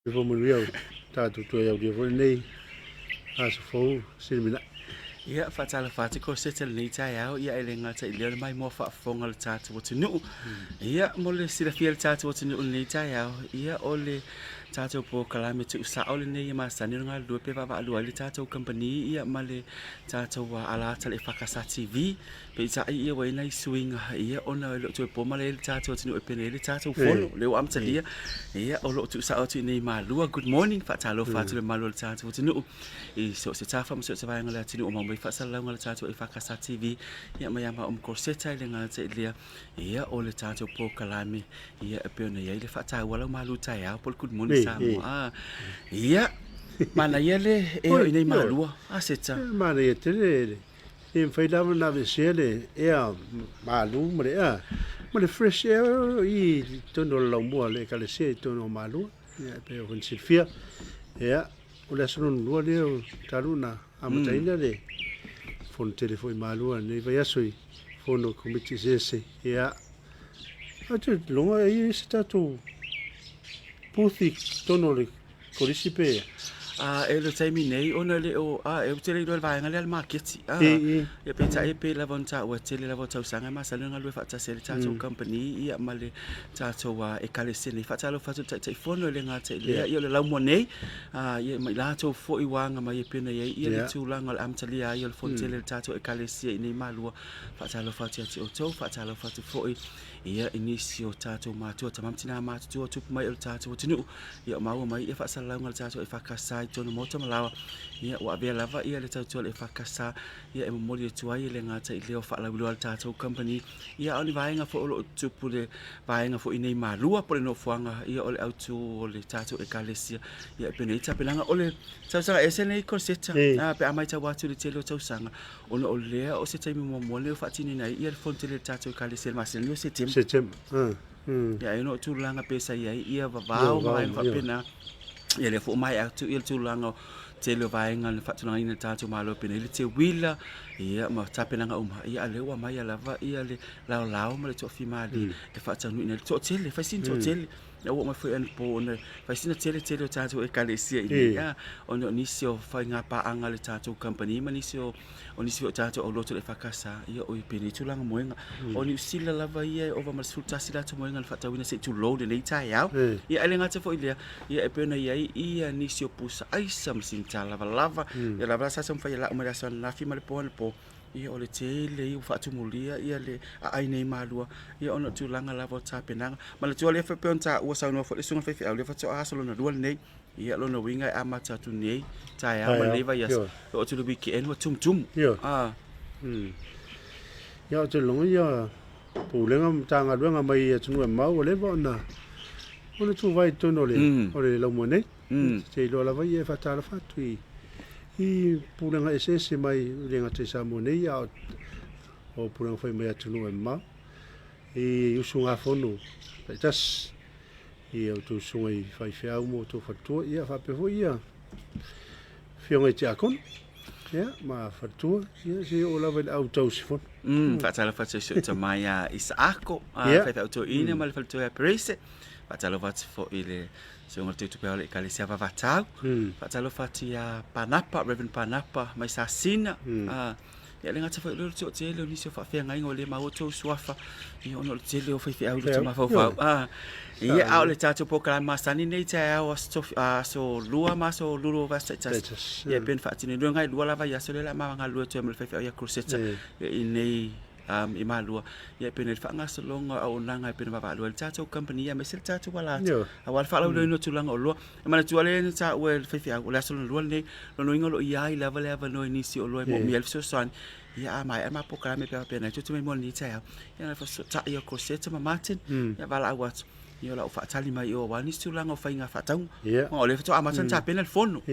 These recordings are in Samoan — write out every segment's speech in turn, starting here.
Soifua manuia o tatou toe aulia foi lenei aso fou siliminai. Ia, faatalofa atu Koseta i lenei taeao, ia e le gata i lea o le maimoa faafofoga o le tatou atunuu. Ia, mo le silafia e le tatou atunuu i lenei taeao, ia o le tatou polokalame tuusao lenei e masani ona galulue pe vaavaalua ai le tatou kamupani ia ma le tatou alata i le EFKS TV. Peitai ia ua i ai nai suiga ia ona e le o toe po malae le tatou atunuu e pene ai le tatou fono lea ua amatalia ia o lo o tuusao atu i inei i Malua. Good morning, faatalofa atu i le mamalu o le tatou atunuu i so o se tafa ma so o se vaega o le atunuu o maua mai faasalalauga a le tatou EFKS TV ia mai ia maua ma Corseta e le gata i lea ia o le tatou polokalame ia e pei ona i ai le faataua lau malu taeao po o le Good Morning Samoa. Ah, ia manaia le e o i inei i Malua. A Seta. Manaia tele le E mafai lava ona aveesea le ea malu ma le ea ma le fresh air i totonu o le laumua o le Ekalesia i totonu o Malua. Ia, e pei ona silafia, ia, o le aso lona lua lea talu ona amataina le fono tele foi i Malua i lenei vaiaso i fono a Komiti eseese. Ia, ou te iloa e i ai se tatou booth i totonu o le Kolisi pe. A e le taimi nei ona le o a e te le iloa le vaega lea le maketi a ia peitai e pei lava ona taua tele lava o tausaga e masani ona galue faatasi ai le tatou company ia ma le tatou ekalesia nei. Faatalofa atu i le Taitaifono e le gata i lea ia o le laumua nei a ia ma i latou foi ua aga mai e pei ona i ai ia le tulaga o le amatalia ai o le fono tele a le tatou ekalesia i nei Malua. Faatalofa atu ia te outou, faatalofa atu foi ia i nisi o tatou matua, tama ma tina matutua o tupu mai o le tatou atunuu. Ia maua mai ia faasalalauga a le tatou EFKS i totonu o Maota ma Laoa. Ia ua avea lava ia le tautua a le EFKS ia e momoli atu ai e le gata i leo faalauiloa a le tatou company ia a o ni vaega foi o lo o tupu le vaega foi nei Malua po o le nofoaga ia o le autu o le tatou ekalesia ia e pei ona i ai tapenaga o le tausaga ese lenei Koseta pe a matau atu i le tele o tausaga ona o lea o se taimi muamua lenei ua faatinoina ai ia le fono tele a le tatou ekalesia i le masina nei o Setema. Setema. Ia ai no tulaga pe sa i ai ia vavao ma vaega faapena. Ia lea foi ua maea atu ia le tulaga o tele o vaega na faatulagaina e le tatou Malo penei le teuila ia ma tapenaga uma. Ia a lea ua maea lava ia le laolao ma le toafimalie e faataunuuina ai le toatele, fai sina toatele. Ia ua oo mai foi anapo ona fai sina tele tele o tatou ekalesia i inei ona o nisi o faiga paaga a le tatou kamupani ma nisi o O nisi foi o tatou aulotu o le EFKS, ia oi penei tulaga moega. O Niu Sila lava ia e ova ma le 11 latou moega na faatauina se i tulou lenei taeao. Ia ae le gata foi i lea, ia e pei ona i ai ia nisi o pusa aisa ma sinita lavalava. Ia lava la sa taumafai e lau mai le aso ananafi ma le po anapo, ia o le tele ia ua faatumulia ia le aai nei Malua, ia ona o tulaga lava o tapenaga. Manatua lea foi pei ona taua saunoa foi le susuga i le faifeau, lea faatoa aso lona lua lenei. Ia lona uiga e amata atu nei taeao ma lenei vaiaso e oo atu i le weekend ua tumutumu. Ioe. Ia ou te lagona ia Pulega ma Matagaluega mai atunuu e mamao ua leva ona ona tuvae i totonu o le o le laumua nei. Te iloa lava ia e faatalofa atu i i Pulega eseese mai e le gata i Samoa nei a o Pulega foi mai atunuu e mamao i usugafono taitasi. I a outou susuga i faifeau ma outou faletua, ia faapea foi ia afioga i tiakono, ia ma faletua, ia seia oo lava i le au tausifono. Faatalofa atu i si ou tama ia Isaako, faifeau toeaina ma le faletua ia Perese. Faatalofa atu foi i le susuga i le Teutupe o le Ekalesia Vavatau. Faatalofa atu ia Panapa, Reverend Panapa mai Sasina. Ia le gata foi o lea o le toatele o nisi o faafeagaiga ua le maua outou suafa, ia ona o le tele o faifeau i loto mafaufau. Ia, a o le tatou polokalame masani nei taeao aso tofi, aso lua ma aso lulu o vaiaso taitasi. Ia e pei ona faatino i luga i lua la vaiaso lea o le a ma galulue atu ai ma le faifeau ia Crosetta i nei i Malua. Ia e pei ona i ai le faagasologa o auaunaga e pei ona vaavaalua ai le tatou kamupani aemaise le tatou alata aua le faalauiloaina o tulaga o oloa. E manatua lea na taua e le faifeau, o le aso lona lua lenei, lona uiga o lo o i ai lava le avanoa i nisi o oloa e moomia ai le fesoasoani. Ia a maea ma polokalame pe a faapena, tou te mai mo lenei taeao. Ia na fesootai ia Crosetta ma Martin, ia valaau atu, ia o la ua faatali mai i o aua nisi tulaga o faiga faatauga. O lea faatoa amata ona tapena le fono.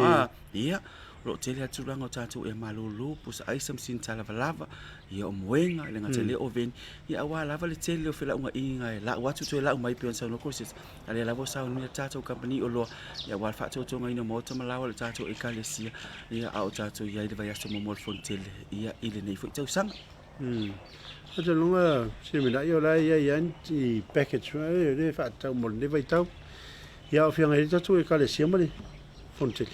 Ia, o lo o tele lava tulaga o tatou ea malolo, pusa aisa ma sini talavalava, ia o moega, le gata i lea o oveni, ia aua lava le tele o felauaiga e lau atu toe lau mai pei ona saunoa Crosetta. A lea lava ua saunia le tatou kamupani oloa ia aua le faatotogaina o maota ma laoa o le tatou Ekalesia, ia a o tatou i ai i le vaiaso muamua o le Fono Tele ia i lenei foi tausaga. Ou te lagona Siminai o la e i ai lava ni package foi lea e faatatau mo lenei vaitau. Ia, o feagai ai le tatou Ekalesia ma le Fonotele.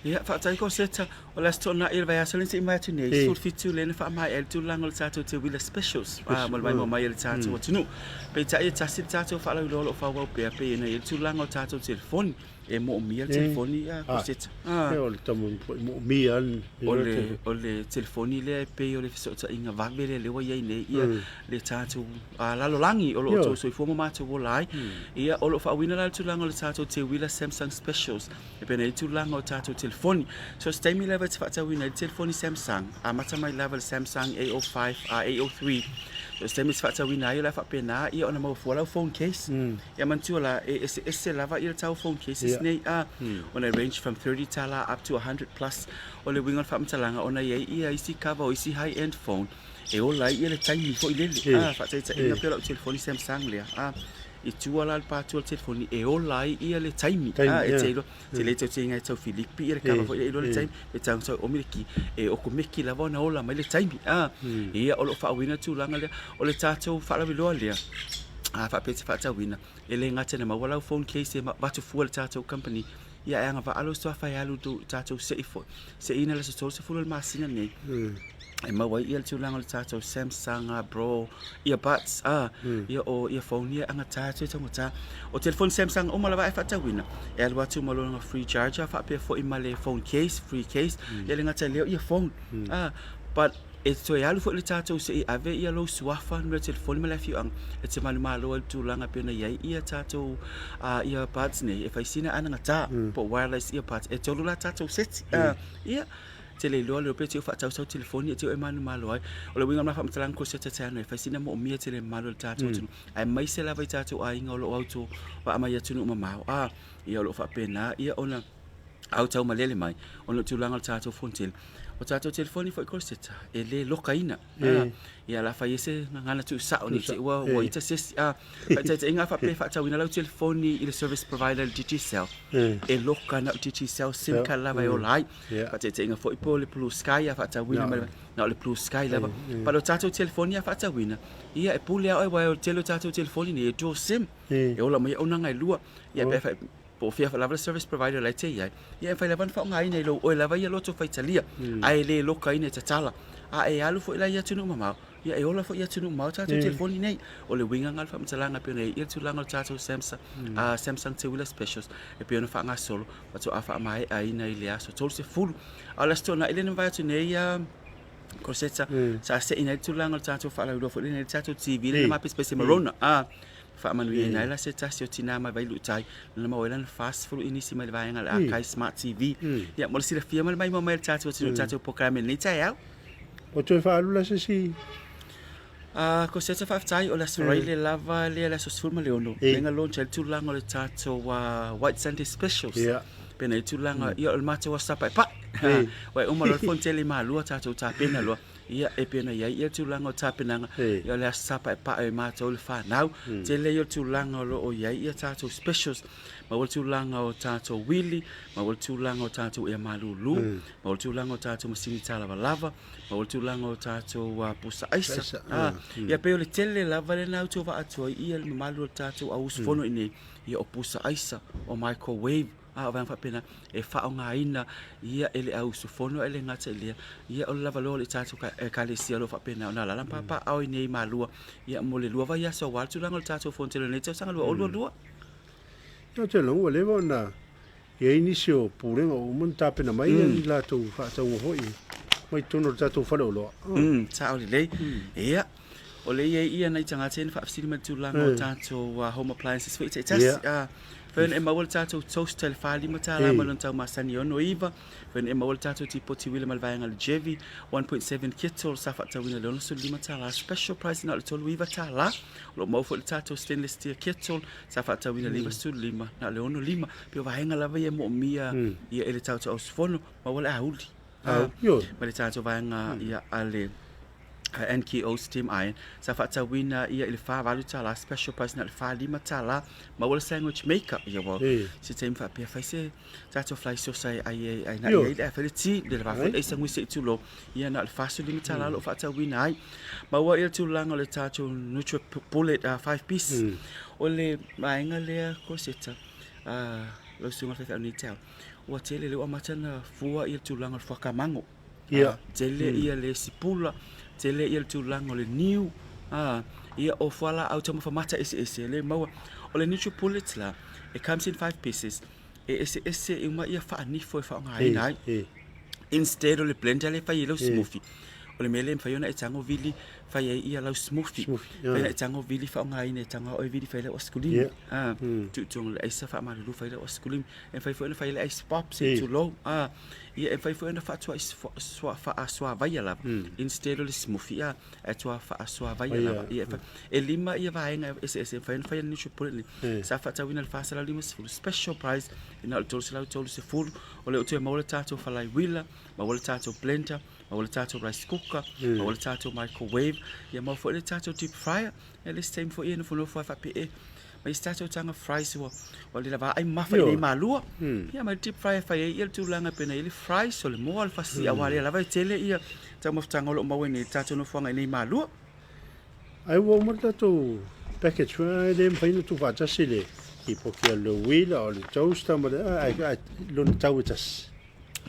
Ia, faafetai Koseta. O le Aso Toonai o le vaiaso lea na se'i mai atu nei, 17 lea na faamaea ai le tulaga o le tatou Teuila Specials mo le maimoa mai a le tatou atunuu. Peitai e tasi le tatou faalauiloa o lo o faaauau pea, pei ona i ai le tulaga o tatou telefoni. E moomia le telefoni a Koseta. O le tama foi moomia le o le telefoni lea e pei o le fesootaiga vave lea lea ua i ai nei ia le tatou lalolagi o lo o outou soifua ma matou ola ai. Ia, o lo o faauuina la le tulaga o le tatou teuila Samsung Specials e pei ona i ai le tulaga o tatou telefoni. So, se taimi lava e te faatauina ai le telefoni Samsung, amata mai lava i le Samsung A05, A03. So, se taimi e te faatauina ai o le a faapena ia ona maua fua lau phone case. Ia manatua la, e eseese lava ia le tau phone cases nei, ona e range from $30 up to 100 plus. O le uiga o le faamatalaga, ona e i ai ia isi cover o isi high end phone, e ola ai ia le taimi foi lele. A, faataitaiga pei o lau telefoni Samsung lea, a, i tua la le patu o le telefoni e ola ai ia le taimi. A, e te iloa, te le tau teinga e tau filipi ia le kava foi lea e iloa le taimi, e tau tau omi le ki, e okomeki lava ona ola mai le taimi. A, ia o lo o faauiina le tulaga lea. O le tatou faalauiloa lea, a faapea e te faatauina, e le gata ina maua lau phone case e avatu fua e le tatou company, ia e agavaa lou suafa e alu i tatou sei foi, seiina le aso 30 o le masina lenei. E maua ai ia le tulaga o le tatou Samsung bro earbuds a ia o earphone ia agata atu e taugata. O telefoni Samsung uma lava e faatauina e alu atu ma lona free charger faapea foi ma le phone case, free case, ia le gata i lea o earphone. A but e toe alu foi le tatou se i ave ia lou suafa numera telefoni ma le afioaga e te manumalo ai le tulaga pei ona i ai ia tatou earbuds nei e fai sina anagata po o wireless earbuds e tolu la tatou seti. Ia Te le iloa leo pe te faatau sau telefoni e te e manumalo ai. O le uiga o lena faamatalaga ko se tate ano e fai sina moomia tele mamalu o le tatou atunuu. Aemaise lava i tatou aiga o lo o auto vaa mai atunuu mamao. A, ia o lo o faapena ia ona autau malele mai ona o tulaga o le tatou fonotele. O tatou telefoni foi Croseta e le lokaina. A, ia la fai ai se gagana tuusao nei te ua ua ita se isi. A, faataitaiga a faapea e faatauina lau telefoni i le service provider le Digicel, e loka na o le Digicel sim card lava e ola ai. Faataitaiga foi po o le Blue Sky a faatauina mai na o le Blue Sky lava. But o tatou telefoni a faatauina, ia e pule lava oe aua o le tele o tatou telefoni nei e dual sim. E ola mai auaunaga e lua. Ia pe afai po o fea lava le service provider la e te i ai, ia e mafai lava ona faaaogaina i lou oe lava ia loto faitalia, ae le lokaina e tatala. A e alu foi la i atunuu mamao, ia e ola foi i atunuu mamao tatou telefoni nei. O le uiga lena o le faamatalaga e pei ona i ai le tulaga o le tatou Samsung, Samsung Teuila Specials e pei ona faagasolo faatoa faamaeaina i le aso 30. A o le Aso Toonai lea na mavae atu nei Crosetta, sa seina ai le tulaga o le tatou faalauiloa foi lea i le tatou TV lea na mapesepese ma Rona. Faamanuiaina ai la se tasi o tina mai Vailuutai na maua ai lana 40 inisi mai le vaega a le Akai Smart TV. Ia, mo le silafia ma le maimoa mai a le tatou atunuu i le tatou polokalame i lenei taeao. Ua toe faaalu la se isi. Crosetta, faafetai, o le Aso Faraile lava lea, le aso 16, lea na launch ai le tulaga o le tatou White Sunday Specials. Pei ona i ai le tulaga, ia o le matou aso Sa Paepae. Ua e uma loa le Fonotele i Malua tatou tapena loa. Ia, e pei ona i ai le tulaga o tapenaga, ia o le Aso Sa Paepae o matou le fanau. Tele ia o le tulaga o lo o i ai ia tatou specials, maua le tulaga o tatou uili, maua le tulaga o tatou ea malulu, maua le tulaga o tatou masini talavalava, maua le tulaga o tatou pusa aisa. Ia pei o le tele lava lena e autovaa atu ai ia le mamalu o le tatou au usufono i inei, ia o pusa aisa, o microwave, a o vaega faapena e faaaogaina ia e le au usufono ae le gata i lea, ia o le lavaloa o le tatou Ekalesia o lo o faapena ona alaala ma papaaao i inei i Malua ia mo le lua vaiaso aua le tulaga o le tatou Fonotele o lenei tausaga 2022. Ia ou te iloa ua leva ona i ai nisi o Pulega ua uma ona tapena mai ni latou faatauga foi mai totonu o le tatou faleoloa. Sao lelei. Ia, o lea e i ai ia nai tagata ia na faafesili mai i le tulaga o tatou home appliances foi taitasi. Yeah. Fai ona e maua le tatou toaster i le $45 mai lona tau masani e 69. Fai ona e maua le tatou tipoti uila mai le vaega le Jevy 1.7 kettle sa faatauina i le $65. Special price na o le $39. O lo o maua foi le tatou stainless steel kettle sa faatauina i le $95 na o le $65. Pei o vaega lava ia e moomia ia e le tatou auusufono maua le auli. Ma le tatou vaega ia a le NKO Steam Iron sa faatauina ia i le $48 special price na o le $45. Maua le sandwich maker ia ua se taimi faapea fai se tatou fly sosa e ai ai ai na i ai le fai le ti le va foi ai sanguise i tulo ia na o le $45 lo o faatauina ai. Maua ia le tulaga o le tatou Nutri Bullet 5 piece o le vaega lea Crosetta. Lau Susuga i le Faifeau nei taeao, ua tele lea ua amata ona fua ia le tulaga o le fuakamago. Ia. Tele ia le sipula, tele ia le tulaga o le niu, ia o fualaau taumafa mata eseese lea e maua. O le Nutribullet la, it comes in 5 pieces, e eseese uma ia faanifo e faaaogaina ai. Instead o le blender lea e fai ai lau smoothie, o le mea lea e mafai ona e tago vili fai ai ia lau smoothie. Fai ona e tago vili faaaogaina e tago oe vili fai lau askulimi. Tuutuuga o le aisa faamalulu fai lau askulimi. E mafai foi ona fai ai le ice pop se i tulou. Ia e mafai foi ona faasuavaia lava instead o le smoothie ae tua faasuavaia lava. Ia e 5 ia vaega eseese e mafai ona fai le Nutribullet lenei. Sa faatauina i le $450 special price e na o le $330. O lea ua toe maua le tatou falaiuila, maua le tatou blender, maua le tatou rice cooker, maua le tatou microwave, ia maua foi le tatou deep fryer. Ia le isi taimi foi e nofonofo lava faapea e mai se tatou taga fries ua ua le lava ai mamafa i nei malua. Ia mai le deep fryer e fai ai ia le tulaga e pei ona i ai le fries o le moa o le fasi aua lea lava e tele ia taumafataga o lo o maua i nei tatou nofoaga i nei malua. Ai ua uma le tatou package foi e le mafai ona tuufaatasi le kipoti a le uila o le toaster ma le ai lona tau e tasi.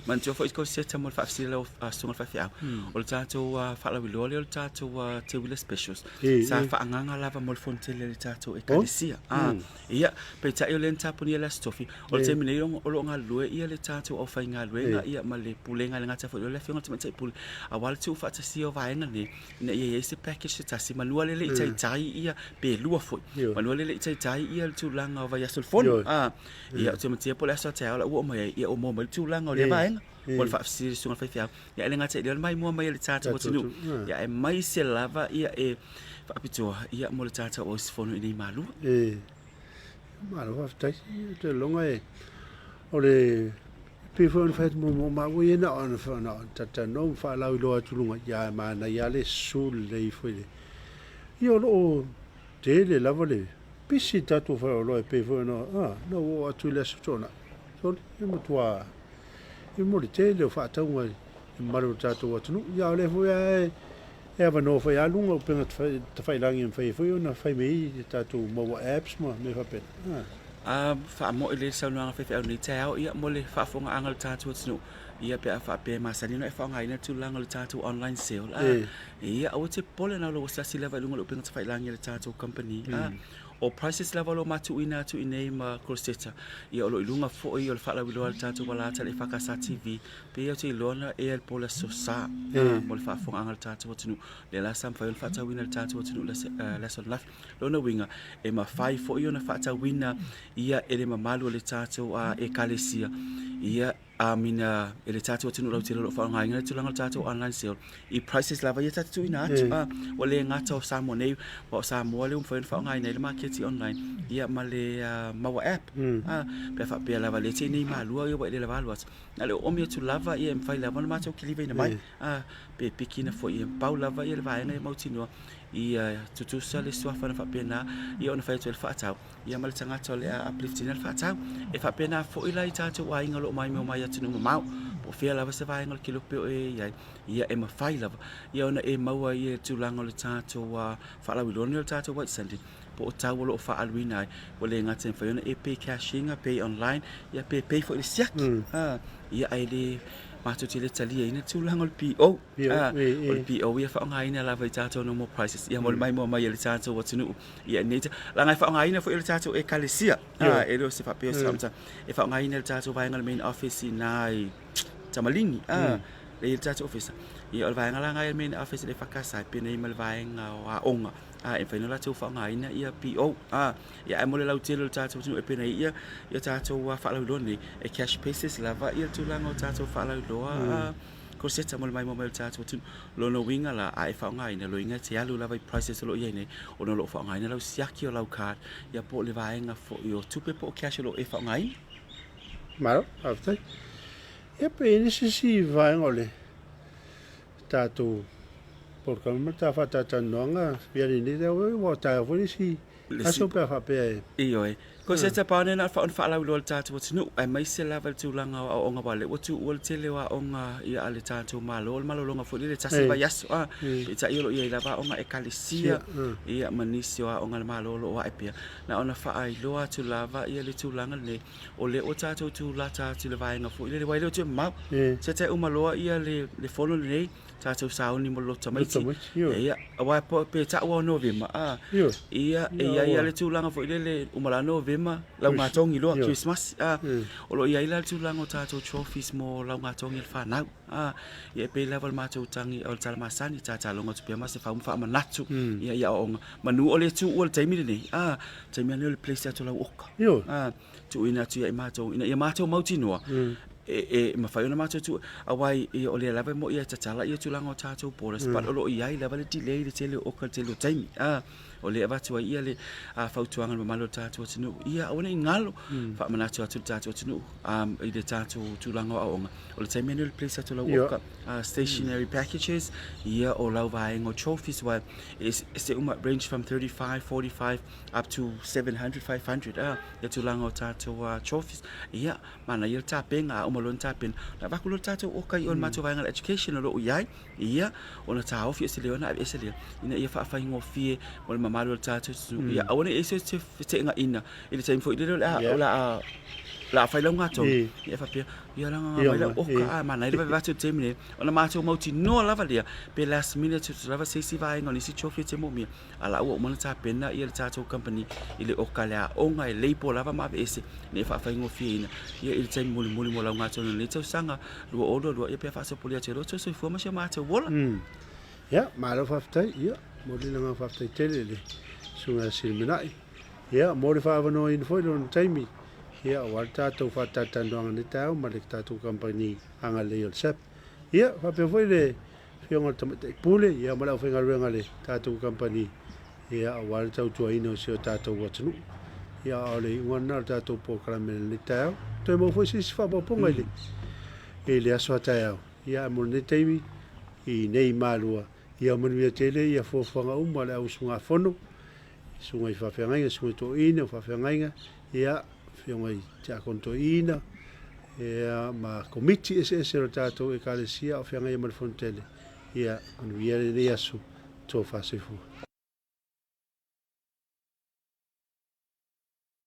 Manatua foi ko seta mo le faafesili lau susuga le faifeau. O le tatou faalauiloa lea o le tatou Teuila Specials. Sa faaagaga lava mo le fonotele a le tatou ekalesia. Ia, peitai o lea na tapunia le Aso Tofi. O le taimi nei o lo o galulue ia le tatou aufaigaluega ia ma le Pulega e le gata foi o le Afioga i le Tamaitai Pule aua le tuufaatasia o vaega nei ina ia i ai se package se tasi manua lea e le i taitai ia pe lua foi. Manua lea e le i taitai ia le tulaga o vaiaso o le fono. Ia, ou te matia po o le aso a taeao la ua oo mai ai, ia ua maua mai le tulaga o lea vaega. Mo le faafesili i le susuga i le faifeau. Ia, e le gata i lea o le maimoa mai a le tatou atunuu. Ia, aemaise lava ia e faapitoa ia mo le tatou auusufono i nei Malua. E, malo faafetai. Ou te lagona e, o le, pei foi ona fai atu muamua, maua ia na ona talatalanoa ma faalauiloa atu i luga, ia e manaia lava le susu lelei foi le, ia o lo o tele lava le pisi tatou faleoloa e pei foi ona na ou oo atu i le Aso Toonai, sole, e matua e mo le tele o faatauga i le mamalu o le tatou atunuu. Ia o lea foi lava e avanoa foi lava luga o upega tafailagi e mafai ai foi ona fai mai ai tatou maua apps ma mea faapena. Faamoe lelei le saunoaga faifeau i lenei taeao, ia mo le faafofogaaga a le tatou atunuu, ia pe a faapea e masani ona e faaaogaina le tulaga o le tatou online sale, ia aua te popole na o lou asiasi lava i luga o le upega tafailagi a le tatou company. O prices lava o lo o matuuina atu i inei ma Crosetta, ia o lo o i luga foi o le faalauiloa a le tatou alata i le EFKS TV, pei ou te iloa na ea i le po o le Aso Sa, mo le faafofogaaga a le tatou atunuu. Lea la sa mafai ona faatauina e le tatou atunuu i le aso ananafi. Lona uiga, e mafai foi ona faatauina ia e le mamalu o le tatou Ekalesia, ia mina e le tatou atunuu lautele o lo o faaaogaina le tulaga o le tatou online sale i prices lava ia tatou tuuina atu. Ua le gata o Samoa nei, aua o Samoa lea ua mafai ona faaaogaina ai le maketi online ia ma le maua app. Pe a faapea lava lea te i nei Malua ia ua e le lava alu atu, na o le oomi atu lava ia e mafai lava ona matou kilivaina mai. Pe pikina foi ia, pau lava ia le vaega ia mautinoa ia tutusa le suafa na faapena ia ona fai atu ai le faatau ia ma le tagata o le a uplift ina le faatau. E faapena foi la i tatou aiga o lo o maimoa mai atunuu mamao, po o fea lava se vaega o le kelope o e i ai, ia e mafai lava ia ona e maua ai le tulaga o le tatou faalauiloa lenei o le tatou White Sunday, po o tau o lo o faaaluina ai, ua le gata e mafai ona e pay cash ina, pay online, ia pe pay foi i le siaki. Ia ae le matou te le taliaina le tulaga o le PO. O le PO ia faaaogaina lava i tatou normal prices, ia mo le maimoa mai a le tatou atunuu. Ia nei leaga e faaaogaina foi e le tatou ekalesia. E le o se faapea o se faamatalaga. E faaaogaina e le tatou vaega o le main office i ina i Tamaligi. Lea e i ai le tatou ofisa. Ia o le vaega la lena i le main office i le EFKS e penei ma le vaega o aoga. E mafai ona latou faaaogaina ia PO. Ia ae mo le lautele o le tatou atunuu e penei ia ia tatou faalauiloa nei, e cash basis lava ia le tulaga o tatou faalauiloa. Croseta mo le maimoa mai o le tatou atunuu. Lona uiga la, a e faaaogaina, loiga e te alu lava i prices o lo o i ai nei, ona o lo o faaaogaina lau siaki o lau card, ia po o le vaega foi o tupe po o cash o lo o e faaaogaina. Malo, faafetai. Ia pe i ai se isi vaega o le tatou polokalame ma le ta faatalatalanoaga ia lenei, ua taea foi le isi. Aso pe a faapea e. Ioe. Ko se tapao na fa on faalauiloa le tatou atunuu, aemaise lava le tulaga o aoaoga aua o lea ua tuua le tele o aoga ia a le tatou Malo, o le malologa foi lea i le tasi vaiaso a, peitai o lo o i ai lava aoga Ekalesia ia ma nisi o aoga a le Malo o lo o ae pea. Na ona faailoa atu lava ia le tulaga lenei, o lea ua tatou tulata atu i le vaega foi lele, aua e le o toe mamao, se tae uma loa ia le fono lenei, tatou sauni mo le loto tamaiti. Ia, aua pe tau lava o Novema, a, ia, e i ai lava le tulaga foi lele, uma la Novema, laugatogi loa, Kerisimasi, a, o lo o i ai la le tulaga o tatou trophies mo laugatogi a le fanau, a, ia e pei lava o le matou tagi, o le tala masani, tataloga atu pea ma se fau ma faamanatu, ia, i aoaoga, manu o le tuua i le taimi lenei, a, taimi lava lenei o le place atu o lau oka, a, tuuina atu ia i matou ina ia matou mautinoa e mafai ona matou tuu aua o lea lava e moni e tatala ia tulaga o tatou borders but o lo o i ai lava le delay i le tele o oka i le tele o taimi a o lea e avatu ai ia le fautuaga i le mamalu o le tatou atunuu ia aua ne i galo faamanatu atu i le tatou atunuu i le tatou tulaga o aoaoga o le taimi lenei o le place atu o lau oka stationary packages ia o lau vaega o trophies aua e ese uma range from 35 45 up to 700, 500 a ia tulaga o tatou trophies ia manaia le tapena a uma loa ona tapena ona avatu loa le tatou oka i o le matou vaega o le education o lo o i ai ia ona taofi o se leo ona aveese lea ina ia faafaigofie mo le mamalu o le tatou atunuu ia aua ne i i ai se feteenaiga i le taimi foi lele o le a o le a o le a fai laugatogi ia faapea ia leaga na aumai lau oka a manaia le vave atu i le taimi lenei ona matou mautinoa lava lea pe last minute atu lava se isi vaega o nisi trophy e te moomia A la ua uma ona tapena ia le tatou company i le oka le aoga e label lava ma aveese ina ia faafaigofieina ia i le taimi mulimuli mo laugatonu o lenei tausaga 2022 ia pe faasopolia atu ai loa outou soifua ma si o matou ola. Ia, malo faafetai. Ia, momoli le agaga faafetai tele i le Susuga ia Silimenai. Ia, mo le faaavanoaina foi lona taimi, ia, aua le tatou faatalatalanoaga i lenei taeao ma le tatou kamupani agalelei o le SAP. Ia, faapea foi le Afioga i le Tamaitai Pule, ia ma le aufaigaluega a le tatou kamupani, ia aua le tautuaina o si o tatou atunuu. Ia a o le iuga lena o le tatou polokalame i lenei taeao. Toe maua foi se isi faaopoopoga i le, i le aso a taeao. Ia ae mo lenei taimi, i nei Malua, ia manuia tele ia fuafuaga uma a le au usugafono, susuga i faafeagaiga, susuga i toeaiina o faafeagaiga, ia, afioga i Tiakono Toeaina, ia, ma komiti eseese o le tatou Ekalesia o feagai ai ma le Fono Tele, ia, manuia lenei aso, tofa soifua.